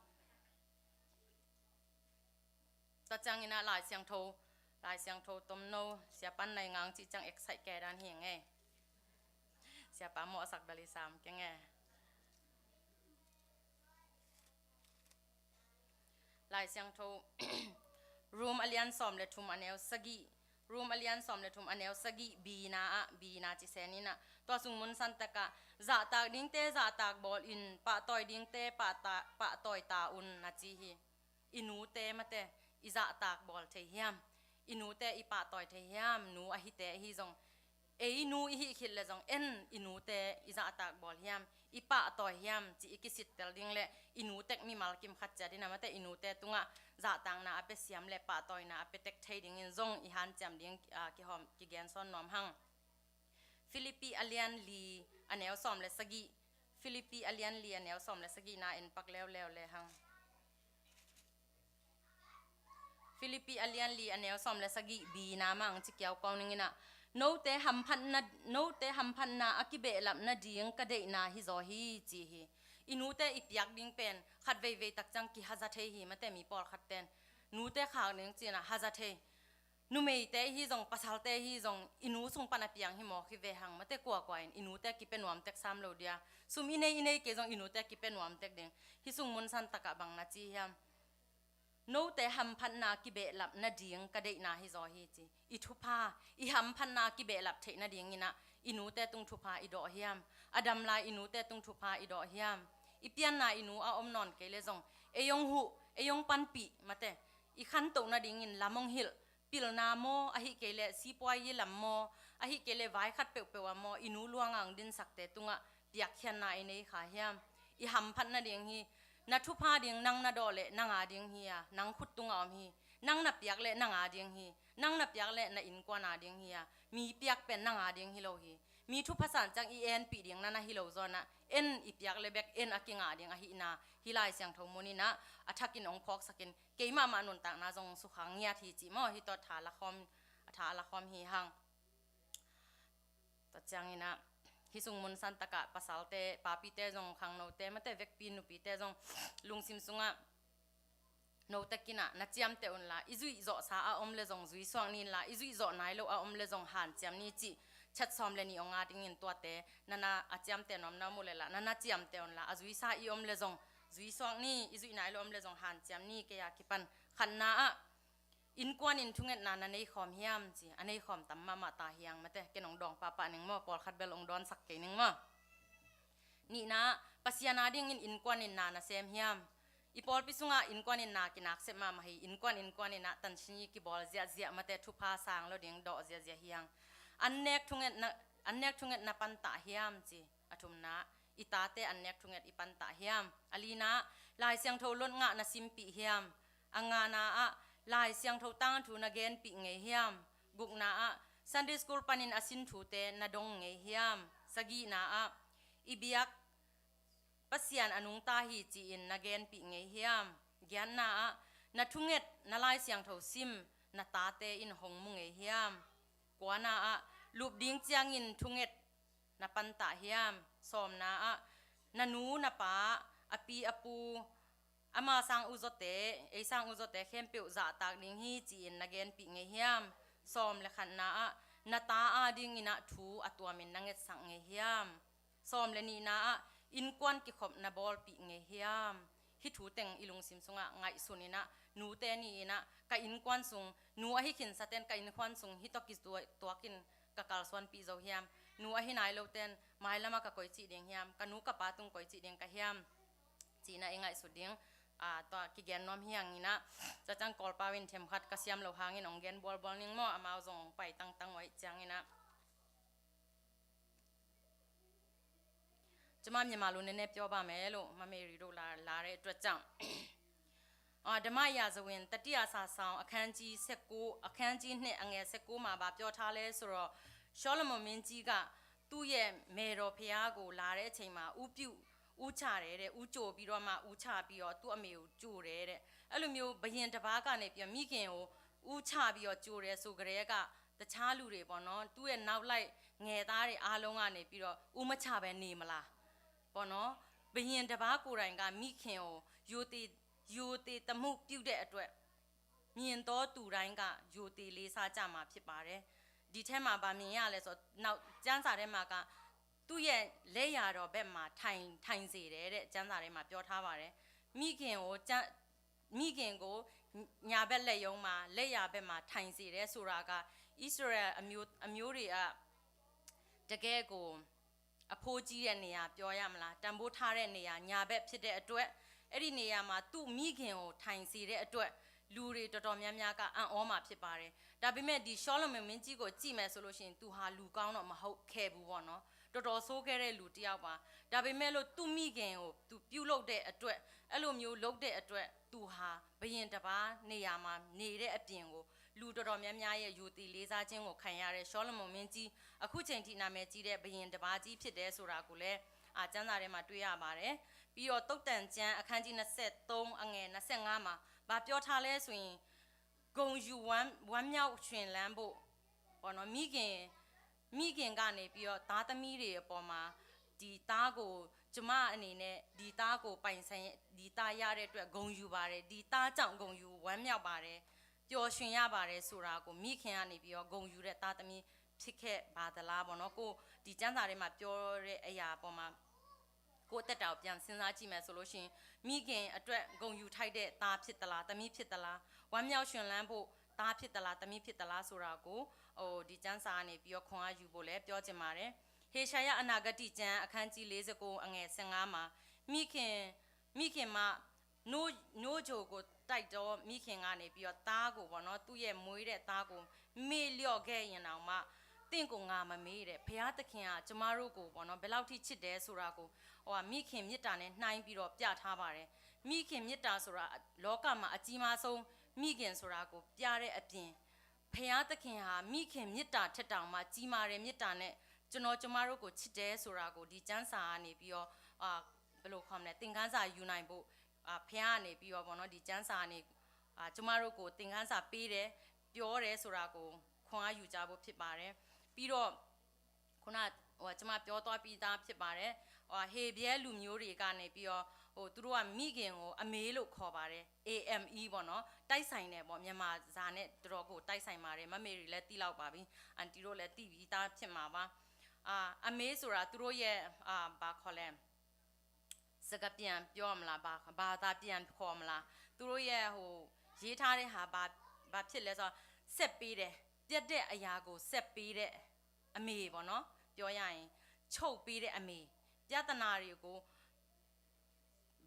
Tua ciangin ah Lai Siangtho, Lai Siangtho tomno, Siapa in nai ngang cih ciang excite kei dan hi ngei. Siapa mawhsak bel i sam kei ngei. Lai Siangtho, Rom a lian sawm le thum a neu sagih, Rom a lian sawm le thum a neu sagih, bina ah, bina ci sen in ah, tua sung mun santakah, zahtak dingte zahtak bawl in, pahtawi dingte pahta-, pahtawi ta un na ci hi. I nute mate, i zahtak bawl thei hiam? I nute i pahtawi thei hiam? Nu ahite ahi zong, ei nu i hih khit le zong en i nute i zahtak bawl hiam, i pahtawi hiam cih i kisittel ding le i nu tek mimal kim khat ciat in ah mate, i nute tungah zahtakna a pia siam le pahtawina a pia tek thei dingin zong i hanciam ding, a, kihawm, kigen sawn nuam hang. Filipi a lian li a neu sawm le sagih, Filipi a lian li a neu sawm le sagihna en pak leuleu le hang. Filipi a lian li a neu sawm le sagih, bina mang ci kiaukaung ning in ah, note hamphatna, note hamphatna a kibehlap nading ka deihna hi zaw hi ci hi. I nute i piak ding pen khat veivei tak ciang kihaza thei hi mate, mi pawlkhat ten nute khak ding ci-in ah haza thei. Numeite hi zong, pasalte hi zong, i nu sung pan a piang hi mawk hi ve hang mate, kuakua in i nute kipia nuam tek sam lo dia. Sum i nei, i nei kei zong i nute kipia nuam tek ding. Hi sung mun santakah bang na ci hiam? Note hamphatna kibehlap nading ka deihna hi zaw hi ci. I thupha, i hamphatna kibehlap theih nadingin ah i nute tung thupha i dawh hiam? A dam lai i nute tung thupha i dawh hiam? I pianna i nu a om nawn kei le zong, ei ong huh, ei ong panpih mate, i khantoh nadingin lam ong hilh, pilna maw, ahih kei leh sipuai i lam maw, ahih kei leh vai khat peuhpeuh ah maw, i nu luang a ong dinsakte tungah piakkhiatna i nei kha hiam? I hamphat nading hi. Na thupha ding nang na dawh leh nang a ding hi a, nang khut tungah om hi. Nang na piak leh nang a ding hi. Nang na piak leh na innkuan a ding hi a, mi piak pen nang a ding hi lo hi. Mi thupha san ciang i enpih ding na na hi lo zaw in ah, en i piak le bek en a kingah ding ahihna hih Lai Siangtho mun in ah a thakin ong phawksak in, keimahmah nuntakna zong sukha ngiat hi cih maw, hih tawh tha lakhawm, a tha a lakhawm hi hang. Tua ciangin ah hih sung mun santakah pasalte, papite zong, khangnote mate, vekpi nupite zong lungsim sungah note kinah na ciamteh unla, i zuih zawhsa a om le zong zuisuak ni inla, i zuih zawh nai lo a om le zong hanciam ni cih Chat sawm le nih hong a dingin tuate, nana a ciamteh nuam na om uh leh lah, nana ciamteh un la, a zuisa i om leh zong zuisuak ni, i zuih nai lo om leh zong hanciam ni. Kei a kipan khatna ah, innkuan in thungetna na nei khawm hiam ci, a nei khawm tam mahmah ta hi hang mate, ken hong dawng pahpah ning maw, pawlkhat bel hong dawnsak kei ning maw. Nihna ah, Pasian a dingin innkuan in na na sem hiam? I pawlpi sungah innkuan in na kinak sep mahmah hi. Innkuan, innkuan in ah tansin i kibawl ziahziah mate, thupha sang lo ding, dawh ziahziah hi hang. An nek thungetna, an nek thungetna pantah hiam ci. A thumna ah, i tate an nek thunget i pantah hiam? A lina ah, Lai Siangtho lot ngah na simpih hiam? A ngana ah, Lai Siangtho tangthu na genpih ngei hiam? Gukna ah, Sunday school panin a sin thute na dong ngei hiam? Sagihna ah, i biak Pasian a nungta hi ci-in na genpih ngei hiam? Giatna ah, na thunget, na Lai Siangtho sim na tate in hong mu ngei hiam? Kuana ah, lup ding ciangin thunget na pantah hiam? Sawmna ah, na nu na pa, a pi a pu, ama sang u zawte, ei sang u zawte khempeuh zahtak ding hi ci-in na genpih ngei hiam? Sawm le khatna ah, na ta a dingin ah thu a tuamin na ngetsak ngei hiam? Sawm le nihna ah, innkuan kikhop na bawlpih ngei hiam? Hih thu teng i lungsim sungah ngaihsun in ah, nute ni in ah, ka innkuan sung, nu ahi khinsaten ka innkuan sung hih tawh kituakin ka kalsuanpih zo hiam? Nu ahi nai loten mailamah ka koici ding hiam? Ka nu ka pa tung koici ding ka hiam? Ci-in ah i ngaihsut ding, ah, tua kigen nuam hi hang in ah, tua ciang Kawlpau in themkhat ka siam lo hangin hong gen bualbual ning maw, amau zong hong pai tangtang uh ahih ciangin ah. Cuma myanmar lu nene pyaw ba me lo, ma me ri do la, la re tua ciang. အာ၊ဓမ္မရာဇဝင် တတိယစာစောင် အခန်းကြီးဆယ့်ကိုး၊ အခန်းကြီးနှစ် အငယ်ဆယ့်ကိုးမှာ ဘာပြောထားလဲဆိုတော့၊ ရှောလမုန်မင်းကြီးက သူ့ရဲ့မယ်တော်ဘုရားကို လာတဲ့အချိန်မှာ ဥပြု ဥချတယ်တဲ့၊ ဥကြိုပြီးတော့မှ ဥချပြီးတော့ သူ့အမေကိုကြိုတယ်တဲ့။ အဲ့လိုမျိုး ဘုရင်တစ်ပါးကနေပြီးတော့ မိခင်ကို ဥချပြီးတော့ ကြိုတယ်ဆိုကတည်းက တခြားလူတွေပေါ့နော်၊ သူ့ရဲ့နောက်လိုက်ငယ်သားတွေအားလုံးကနေပြီးတော့ ဥမချပဲနေမလားပေါ့နော်။ ဘုရင်တစ်ပါးကိုယ်တိုင်က မိခင်ကို ရိုသေ၊ ရိုသေသမုတ်ပြုတဲ့အတွက် မြင်သောသူတိုင်းက ရိုသေလေးစားကြမှာဖြစ်ပါတယ်။ ဒီထဲမှာ ဘာမြင်ရလဲဆိုတော့၊ နောက်ကျမ်းစာထဲမှာက သူ့ရဲ့လက်ယာတော်ဘက်မှာ ထိုင်၊ ထိုင်စေတယ်တဲ့၊ ကျမ်းစာထဲမှာ ပြောထားပါတယ်။ မိခင်ကို၊ ကျမ်း၊ မိခင်ကို ညာဘက်လက်ရုံးမှာ၊ လက်ယာဘက်မှာ ထိုင်စေတယ်ဆိုတာက အစ္စရေးအမျိုး၊ အမျိုးတွေက တကယ့်ကို အဖို့ကြီးတဲ့နေရာ ပြောရမလား၊ တန်ဖိုးထားတဲ့နေရာ ညာဘက်ဖြစ်တဲ့အတွက်၊ အဲ့ဒီနေရာမှာ သူ့မိခင်ကို ထိုင်စေတဲ့အတွက် လူတွေတော်တော်များများက အံ့ဩမှာဖြစ်ပါတယ်။ ဒါပေမဲ့ ဒီရှောလမုန်မင်းကြီးကို ကြည့်မယ်ဆိုလို့ရှိရင် သူဟာလူကောင်းတော့ မဟုတ်ခဲ့ဘူးပေါ့နော်။ တော်တော်ဆိုးခဲ့တဲ့လူတစ်ယောက်ပါ။ ဒါပေမဲ့လို့ သူ့မိခင်ကို သူပြုလုပ်တဲ့အတွက်၊ အဲ့လိုမျိုးလုပ်တဲ့အတွက် သူဟာ ဘုရင်တစ်ပါးနေရာမှာ နေတဲ့အပြင်ကို လူတော်တော်များများရဲ့ ရိုသေလေးစားခြင်းကို ခံရတဲ့ ရှောလမုန်မင်းကြီး၊ အခုချိန်ထိ နာမည်ကြီးတဲ့ ဘုရင်တစ်ပါးကြီး ဖြစ်တယ်ဆိုတာကိုလည်း၊ အာ၊ ကျမ်းစာထဲမှာ တွေ့ရပါတယ်။ ပြီးတော့၊ သုတ်တံကျမ်း အခန်းကြီးနှစ်ဆယ့်သုံး အငယ်နှစ်ဆယ့်ငါးမှာ ဘာပြောထားလဲဆိုရင်၊ ဂုဏ်ယူဝမ်း၊ ဝမ်းမြောက်ရွှင်လန်းဖို့ပေါ့နော်၊ မိခင်၊ မိခင်ကနေပြီးတော့ သားသမီးတွေအပေါ်မှာ ဒီသားကို၊ ကျွန်မအနေနဲ့ ဒီသားကို ပိုင်ဆိုင်၊ ဒီသားရတဲ့အတွက် ဂုဏ်ယူပါတယ်၊ ဒီသားကြောင့် ဂုဏ်ယူဝမ်းမြောက်ပါတယ်၊ ပျော်ရွှင်ရပါတယ်ဆိုတာကို မိခင်ကနေပြီးတော့ ဂုဏ်ယူတဲ့သားသမီး ဖြစ်ခဲ့ပါသလားပေါ့နော်။ ကိုယ်၊ ဒီကျမ်းစာထဲမှာ ပြောတဲ့အရာအပေါ်မှာ ကိုယ့်အသက်တာကို ပြန်စဉ်းစားကြည့်မယ်ဆိုလို့ရှိရင်၊ မိခင်အတွက် ဂုဏ်ယူထိုက်တဲ့ သားဖြစ်သလား၊ သမီးဖြစ်သလား၊ ဝမ်းမြောက်ရွှင်လန်းဖို့ သားဖြစ်သလား၊ သမီးဖြစ်သလားဆိုတာကို၊ ဟို၊ ဒီကျမ်းစာကနေပြီးတော့ ခွန်အားယူဖို့လည်း ပြောချင်ပါတယ်။ ဟေရှာယ အနာဂတ်ကျမ်း အခန်းကြီးလေးဆယ့်ကိုး အငယ်ဆယ့်ငါးမှာ၊ မိခင်၊ မိခင်မှာ နို့၊ နို့ချိုကို တိုက်တော့ မိခင်ကနေပြီးတော့ သားကိုပေါ့နော်၊ သူ့ရဲ့မွေးတဲ့သားကို မေ့လျော့ခဲ့ရင်တောင်မှ သင့်ကိုငါမမေ့တဲ့။ ဘုရားသခင်က ကျမတို့ကိုပေါ့နော်၊ ဘယ်လောက်ထိချစ်တယ်ဆိုတာကို၊ ဟိုဟာ၊ မိခင်မေတ္တာနဲ့ နှိုင်းပြီးတော့ ပြထားပါတယ်။ မိခင်မေတ္တာဆိုတာ လောကမှာ အကြီးမားဆုံး မိခင်ဆိုတာကို ပြတဲ့အပြင်၊ ဘုရားသခင်ဟာ မိခင်မေတ္တာထက်တောင်မှ ကြီးမားတဲ့ မေတ္တာနဲ့ ကျွန်တော်၊ ကျမတို့ကို ချစ်တယ်ဆိုတာကို ဒီကျမ်းစာကနေပြီးတော့၊ အာ၊ ဘယ်လိုခေါ်မလဲ၊ သင်ခန်းစာယူနိုင်ဖို့၊ အာ၊ ဘုရားကနေပြီးတော့ပေါ့နော်၊ ဒီကျမ်းစာကနေ၊ အာ၊ ကျမတို့ကို သင်ခန်းစာပေးတယ်၊ ပြောတယ်ဆိုတာကို ခွန်အားယူကြဖို့ ဖြစ်ပါတယ်။ ပြီးတော့၊ ခုန၊ ဟိုကျွန်မပြောသွားပြီးသားဖြစ်ပါတယ်။ ဟိုဟေဘရဲလူမျိုးတွေကနေပြီးတော့ဟိုသူတို့ကမိခင်ကိုအမေလို့ခေါ်ပါတယ်။ A M E ပေါ့နော်။ တိုက်ဆိုင်တယ်ပေါ့။ မြန်မာစာနဲ့တော်တော်ကိုတိုက်ဆိုင်ပါတယ်။ မမေရီလည်းသိလောက်ပါပြီ။ အန်တီတို့လည်းသိပြီးသားဖြစ်မှာပါ။ အာအမေဆိုတာသူတို့ရဲ့အာဘာခေါ်လဲစကားပြန်ပြောမလားဘာဘာသာပြန်ခေါ်မလားသူတို့ရဲ့ဟိုရေးထားတဲ့ဟာဘာဘာဖြစ်လဲဆိုတော့ဆက်ပေးတယ်ပြတ်တဲ့အရာကိုဆက်ပေးတဲ့အမေပေါ့နော်ပြောရရင်ချုပ်ပေးတဲ့အမေပြဿနာတွေကို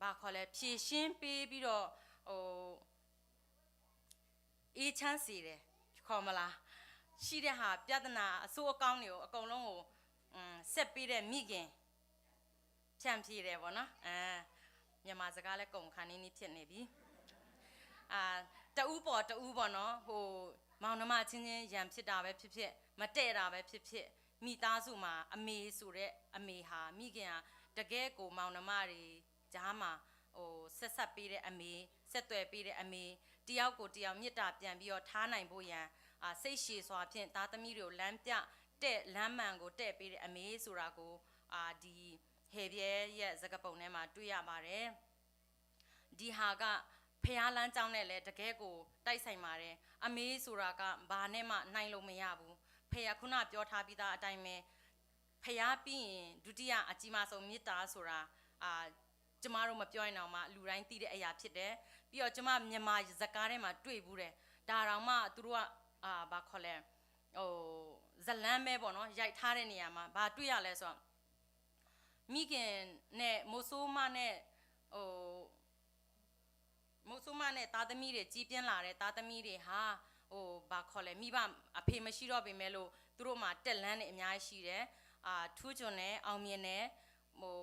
ဘာခေါ်လဲဖြေရှင်းပေးပြီးတော့ဟိုအေးချမ်းစေတယ်ခေါ်မလားရှိတဲ့ဟာပြဿနာအဆိုးအကောင်းတွေကိုအကုန်လုံးကိုဆက်ပေးတဲ့မိခင်ဖြန့်ဖြေတယ်ပေါ့နော်အဲမြန်မာစကားလည်းကုန်ခါနေနေဖြစ်နေပြီအာတဦးပေါ်တဦးပေါ့နော်ဟိုမောင်နှမချင်းချင်းရန်ဖြစ်တာပဲဖြစ်ဖြစ်မတည့်တာပဲဖြစ်ဖြစ်မိသားစုမှာအမေဆိုတဲ့အမေဟာမိခင်ဟာတကယ်ကိုမောင်နှမတွေကြားမှာဟိုဆက်ဆက်ပေးတဲ့အမေဆက်သွယ်ပေးတဲ့အမေတယောက်ကိုတယောက်မေတ္တာပြန်ပြီးတော့ထားနိုင်ဖို့ရန်အာစိတ်ရှည်စွာဖြင့်သားသမီးတွေကိုလမ်းပြတဲ့လမ်းမှန်ကိုတဲ့ပေးတဲ့အမေဆိုတာကိုအာဒီဟေပြဲရဲ့စကားပုံထဲမှာတွေ့ရပါတယ်။ဒီဟာကဖျားလမ်းကြောင်းနဲ့လည်းတကယ်ကိုတိုက်ဆိုင်ပါတယ်။အမေဆိုတာကဘာနဲ့မှနိုင်လို့မရဘူး။ဖျားခုနပြောထားပြီးသားအတိုင်းပဲဖျားပြီးရင်ဒုတိယအကြီးမားဆုံးမေတ္တာဆိုတာအာကျမတို့မပြောရင်တော့မှလူတိုင်းသိတဲ့အရာဖြစ်တယ်။ပြီးတော့ကျမမြန်မာစကားထဲမှာတွေ့ဘူးတယ်။ဒါတောင်မှသူတို့ကအာဘာခေါ်လဲဟိုဇလန်းပဲပေါ့နော်ရိုက်ထားတဲ့နေရာမှာဘာတွေ့ရလဲဆိုတော့မိခင်နဲ့မိုးစိုးမနဲ့ဟိုမိုးစိုးမနဲ့သားသမီးတွေကြီးပြင်းလာတဲ့သားသမီးတွေဟာဟိုဘာခေါ်လဲမိဘအဖေမရှိတော့ပေမဲ့လို့သူတို့မှာတက်လန်းနေအများကြီးရှိတယ်အာထူးချွန်နဲ့အောင်မြင်နဲ့ဟို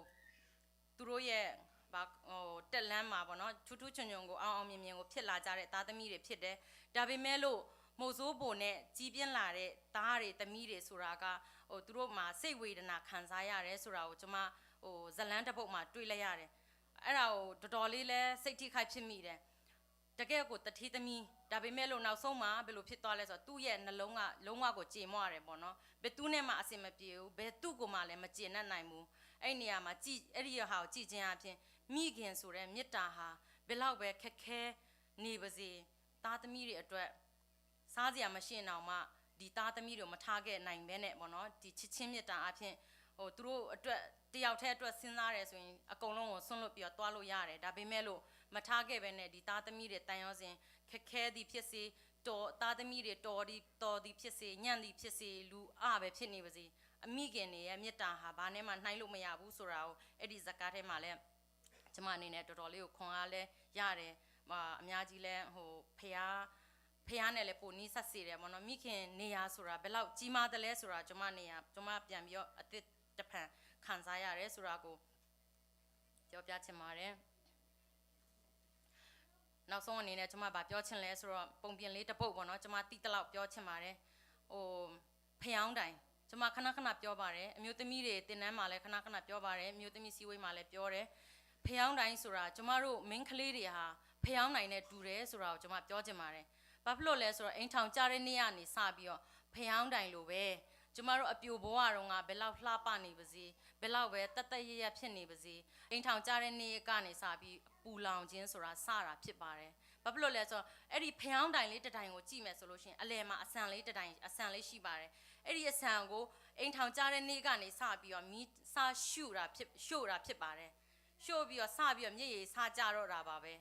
သူတို့ရဲ့ဘာဟိုတက်လန်းမှာပေါ့နော်ထူးထူးချွန်ချွန်ကိုအောင်အောင်မြင်မြင်ကိုဖြစ်လာကြတဲ့သားသမီးတွေဖြစ်တယ်ဒါပေမဲ့လို့မိုးစိုးဘိုနဲ့ကြီးပြင်းလာတဲ့သားတွေသမီးတွေဆိုတာကဟိုသူတို့မှာစိတ်ဝေဒနာခံစားရတယ်ဆိုတာကိုကျွန်မဟိုဇလန်းတစ်ပုဒ်မှာတွေ့လိုက်ရတယ်အဲ့ဒါကိုတော်တော်လေးလဲစိတ်ထိခိုက်ဖြစ်မိတယ်တကယ့်ကိုတထေးသမီးဒါပေမဲ့လို့နောက်ဆုံးမှာဘယ်လိုဖြစ်သွားလဲဆိုတော့သူ့ရဲ့နှလုံးကလုံးဝကိုကြေမွရတယ်ပေါ့နော်ဘယ်သူနဲ့မှအဆင်မပြေဘူးဘယ်သူ့ကိုမှလည်းမကျေနပ်နိုင်ဘူးအဲ့နေရာမှာကြည့်အဲ့ဒီဟာကိုကြည့်ခြင်းအပြင်မိခင်ဆိုတဲ့မေတ္တာဟာဘယ်လောက်ပဲခက်ခဲနေပါစေသားသမီးတွေအတွက်စားစရာမရှိရင်တောင်မှဒီသားသမီးတွေကိုမထားခဲ့နိုင်ဘဲနဲ့ပေါ့နော်ဒီချစ်ချင်းမေတ္တာအပြင်ဟိုသူတို့အတွက်တယောက်တည်းအတွက်စဉ်းစားတယ်ဆိုရင်အကုန်လုံးကိုဆွန့်လွတ်ပြီးတော့သွားလို့ရတယ်ဒါပေမဲ့လို့မထားခဲ့ဘဲနဲ့ဒီသားသမီးတွေတန်ရောစဉ်ခက်ခဲသည်ဖြစ်စေတော်သားသမီးတွေတော်သည်တော်သည်ဖြစ်စေညံ့သည်ဖြစ်စေလူအပဲဖြစ်နေပါစေအမိခင်တွေရဲ့မေတ္တာဟာဘာနဲ့မှနှိုင်းလို့မရဘူးဆိုတာကိုအဲ့ဒီစကားထဲမှာလည်းကျမအနေနဲ့တော်တော်လေးကိုခွန်အားလဲရတယ်အများကြီးလဲဟိုဖျားဖျားနဲ့လည်းပိုနီးစပ်စေတယ်ပေါ့နော်မိခင်နေရာဆိုတာဘယ်လောက်ကြီးမားသလဲဆိုတာကျမနေရာကျမပြန်ပြီးတော့အသစ်တစ်ဖန်ခံစားရတယ်ဆိုတာကိုပြောပြချင်ပါတယ်နောက်ဆုံးအနေနဲ့ကျွန်မဗာပြောချင်လဲဆိုတော့ပုံပြင်လေးတစ်ပုဒ်ပေါ့နော်ကျွန်မတိတလောက်ပြောချင်ပါတယ်ဟိုဖျောင်းတိုင်ကျွန်မခဏခဏပြောပါတယ်အမျိုးသမီးတွေသင်တန်းမှာလည်းခဏခဏပြောပါတယ်အမျိုးသမီးစည်းဝေးမှာလည်းပြောတယ်ဖျောင်းတိုင်ဆိုတာကျွန်မတို့မိန်းကလေးတွေဟာဖျောင်းတိုင်နဲ့တူတယ်ဆိုတာကိုကျွန်မပြောချင်ပါတယ်ဘာဖြစ်လို့လဲဆိုတော့အိမ်ထောင်ကျတဲ့နေ့ကနေစပြီးတော့ဖျောင်းတိုင်လိုပဲကျမတို့အပြိုဘဝတုန်းကဘယ်လောက်လှပနေပါစေဘယ်လောက်ပဲတတ်တတ်ရရဖြစ်နေပါစေအိမ်ထောင်ကျတဲ့နေ့ကနေစပြီးပူလောင်ခြင်းဆိုတာစတာဖြစ်ပါတယ်ဘာဖြစ်လို့လဲဆိုတော့အဲ့ဒီဖျောင်းတိုင်လေးတစ်တိုင်ကိုကြည့်မယ်ဆိုလို့ရှိရင်အလယ်မှာအဆန်လေးတစ်တိုင်အဆန်လေးရှိပါတယ်အဲ့ဒီအဆန်ကိုအိမ်ထောင်ကျတဲ့နေ့ကနေစပြီးတော့မီးစရှို့တာဖြစ်ရှို့တာဖြစ်ပါတယ်ရှို့ပြီးတော့စပြီးတော့မျက်ရည်စကျတော့တာပါပဲ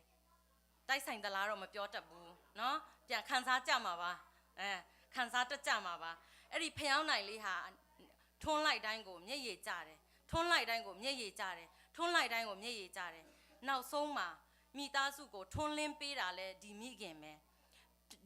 တိုက်ဆိုင်သလားတော့မပြောတတ်ဘူးเนาะပြန်ခံစားကြမှာပါအဲခံစားတတ်ကြမှာပါအဲ့ဒီဖျောင်းတိုင်လေးဟာထွန်းလိုက်တိုင်းကိုမျက်ရည်ကျတယ်ထွန်းလိုက်တိုင်းကိုမျက်ရည်ကျတယ်ထွန်းလိုက်တိုင်းကိုမျက်ရည်ကျတယ်နောက်ဆုံးမှာမိသားစုကိုထွန်းလင်းပေးတာလဲဒီမိခင်ပဲ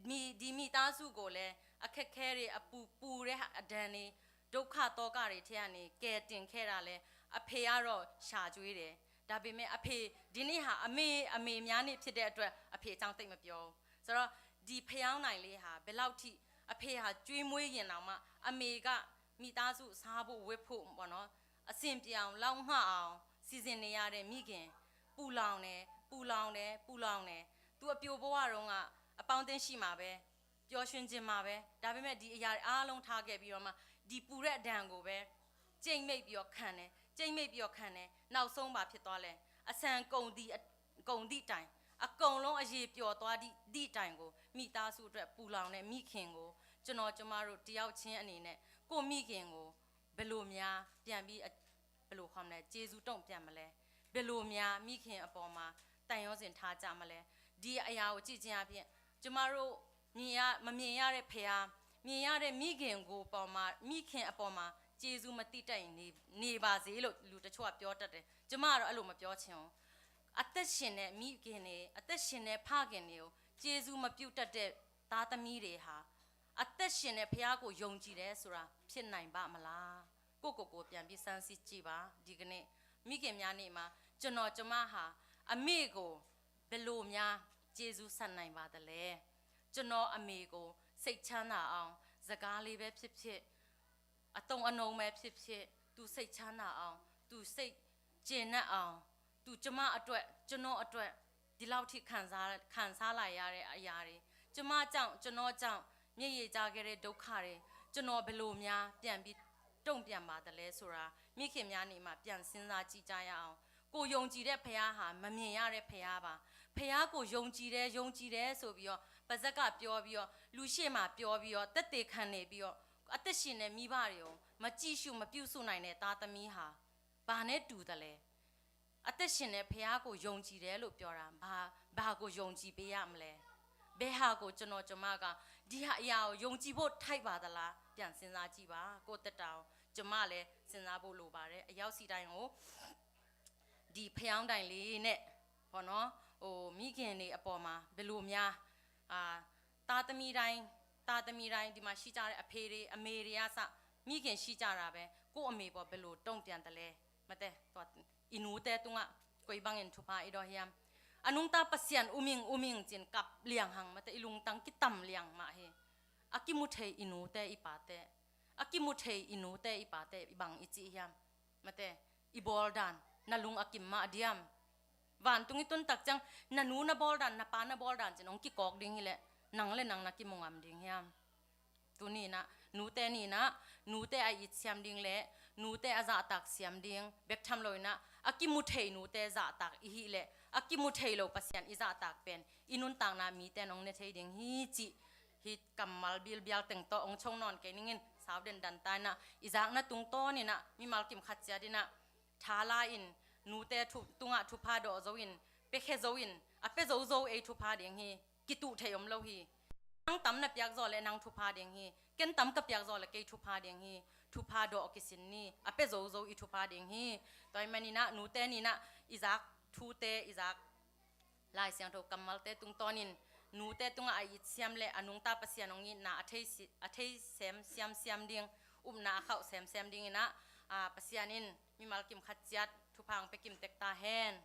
မိဒီမိသားစုကိုလည်းအခက်ခဲတွေအပူပူတဲ့အဒဏ်တွေဒုက္ခသောကတွေထဲကနေကယ်တင်ခဲ့တာလဲအဖေကတော့ရှာကြွေးတယ်ဒါပေမဲ့အဖေဒီနေ့ဟာအမေအမေများနေ့ဖြစ်တဲ့အတွက်အဖေအကြောင်းသိပ်မပြောဘူးဆိုတော့ဒီဖျောင်းတိုင်လေးဟာဘယ်လောက်ထိအဖေဟာကြွေးမွေးရင်တောင်မှအမေကမိသားစုစားဖို့ဝတ်ဖို့ပေါ့နော်အဆင်ပြေအောင်လောက်ငှအောင်စီစဉ်နေရတဲ့မိခင်ပူလောင်တယ်ပူလောင်တယ်ပူလောင်တယ်သူအပြိုဘဝတုန်းကအပေါင်းအသင်းရှိမှာပဲပျော်ရွှင်ချင်မှာပဲဒါပေမဲ့ဒီအရာအားလုံးထားခဲ့ပြီးတော့မှဒီပူတဲ့အဒဏ်ကိုပဲ ကျိတ်မိတ်ပြီးတော့ခံတယ်၊ ကျိတ်မိတ်ပြီးတော့ခံတယ်။ နောက်ဆုံးဘာဖြစ်သွားလဲ။ အဆန်ကုန်သည့်အ၊ ကုန်သည့်တိုင်၊ အကုန်လုံးအရေပျော်သွားသည့်၊ သည့်တိုင်ကို မိသားစုအတွက်ပူလောင်တဲ့မိခင်ကို ကျွန်တော်၊ ကျွန်မတို့တစ်ယောက်ချင်းအနေနဲ့ ကိုယ့်မိခင်ကို ဘယ်လိုများပြန်ပြီး၊ ဘယ်လိုခေါ်မလဲ၊ ကျေးဇူးတုံ့ပြန်မလဲ။ ဘယ်လိုများမိခင်အပေါ်မှာ သံယောဇဉ်ထားကြမလဲ။ ဒီအရာကိုကြည့်ခြင်းအပြင် ကျမတို့မြင်ရ၊ မမြင်ရတဲ့ဘုရား၊ မြင်ရတဲ့မိခင်ကိုပေါ်မှာ၊ မိခင်အပေါ်မှာကျေးဇူးမသိတတ်ရင်နေ၊ နေပါစေလို့ လူတချို့ကပြောတတ်တယ်။ ကျမကတော့အဲ့လိုမပြောချင်ဘူး။ အသက်ရှင်တဲ့မိခင်တွေ၊ အသက်ရှင်တဲ့ဖခင်တွေကို ကျေးဇူးမပြုတတ်တဲ့သားသမီးတွေဟာ အသက်ရှင်တဲ့ဘုရားကိုယုံကြည်တယ်ဆိုတာ ဖြစ်နိုင်ပါ့မလား။ ကိုယ့်ကိုယ်ကိုပြန်ပြီးဆန်းစစ်ကြည့်ပါ။ ဒီကနေ့မိခင်များနေ့မှာ ကျွန်တော်၊ ကျွန်မဟာ အမေကို ဘယ်လိုများကျေးဇူးဆပ်နိုင်ပါသလဲ။ ကျွန်တော်အမေကို စိတ်ချမ်းသာအောင်၊ စကားလေးပဲဖြစ်ဖြစ်၊ အသုံးအနှုန်းပဲဖြစ်ဖြစ်၊ သူစိတ်ချမ်းသာအောင်၊ သူစိတ်ကျေနပ်အောင်၊ သူ၊ ကျွန်မအတွက်၊ ကျွန်တော်အတွက် ဒီလောက်ထိခံစား၊ ခံစားလာရတဲ့အရာတွေ၊ ကျွန်မကြောင့်၊ ကျွန်တော်ကြောင့်မျက်ရည်ကျခဲ့တဲ့ဒုက္ခတွေ ကျွန်တော်ဘယ်လိုများပြန်ပြီးတုံ့ပြန်ပါသလဲဆိုတာ မိခင်များနေ့မှာပြန်စဉ်းစားကြည့်ကြရအောင်။ ကိုယ်ယုံကြည်တဲ့ဘုရားဟာ မမြင်ရတဲ့ဘုရားပါ။ ဘုရားကိုယုံကြည်တယ်၊ ယုံကြည်တယ်ဆိုပြီးတော့ ပါးစပ်ကပြောပြီးတော့၊ လူရှေ့မှာပြောပြီးတော့၊ သက်သေခံနေပြီးတော့၊ အသက်ရှင်တဲ့မိဘတွေကို မကြည့်ရှု၊ မပြုစုနိုင်တဲ့သားသမီးဟာ ဘာနဲ့တူသလဲ။ အသက်ရှင်တဲ့ဘုရားကိုယုံကြည်တယ်လို့ပြောတာ ဘာ၊ ဘာကိုယုံကြည်ပေးရမလဲ။ ဘယ်ဟာကိုကျွန်တော်၊ ကျွန်မက ဒီဟာ၊ အရာကိုယုံကြည်ဖို့ထိုက်ပါသလား။ ပြန်စဉ်းစားကြည့်ပါ။ ကိုယ့်သက်တာကို ကျွန်မလည်းစဉ်းစားဖို့လိုပါတယ်။ အရောက်စီတိုင်းကို ဒီဖယောင်းတိုင်လေးနဲ့ပေါ့နော်၊ ဟို၊ မိခင်တွေအပေါ်မှာဘယ်လိုများ၊ အာ၊ သားသမီးတိုင်း၊ သားသမီးတိုင်း၊ ဒီမှာရှိကြတဲ့အဖေတွေ၊ အမေတွေကစ၊ မိခင်ရှိကြတာပဲ၊ ကိုယ့်အမေပေါ်ဘယ်လိုတုံ့ပြန်သလဲ။ Mate, tua i nute tungah koi bangin thupha i dawh hiam? A nungta Pasian um ing, um ing ci-in kap lianghang, mate, i lungtang kitam liangmah hi. A kimu thei i nute i pate, a kimu thei i nute i pate i bang i cih hiam? Mate, i bawldan na lung a kim mah diam? Vantung i tun tak ciang na nu na bawldan, na pa na bawldan ci-in hong kikawk ding hileh, nang le nang na kimu ngam ding hiam? Tuni inah nute ni inah nute a it siam ding le nute a zahtak siam ding bek tham lo inah, a kimu thei nute zahtak i hih leh, a kimu thei lo Pasian i zahtak pen i nuntakna mite in hong ne thei ding hi cih hi kammal bilbial teng tawh hong chong nawn kei ning in, sau dendan ta inah, i zakna tungtawn inah mimal kim khat ciat inah tha la in, nute thu-, tungah thupha dawh zo in, pia khia zo in, a pia zo zo ei thupha ding hi. Kituh thei om lo hi. Nang tam na piak zaw le nang thupha ding hi. Ken tam ka piak zaw le kei thupha ding hi. Thupha dawh kisin ni. A pia zo zo i thupha ding hi. Tua ahih man inah nute ni inah i zak thute, i zak Lai Siangtho kammalte tungtawn in nute tungah a it siam le a nungta Pasian hong itna a thei si-, a thei sem siam siam ding, upna a khauh sem sem ding inah, a, Pasian in mimal kim khat ciat thupha hong pia kim tek ta hen.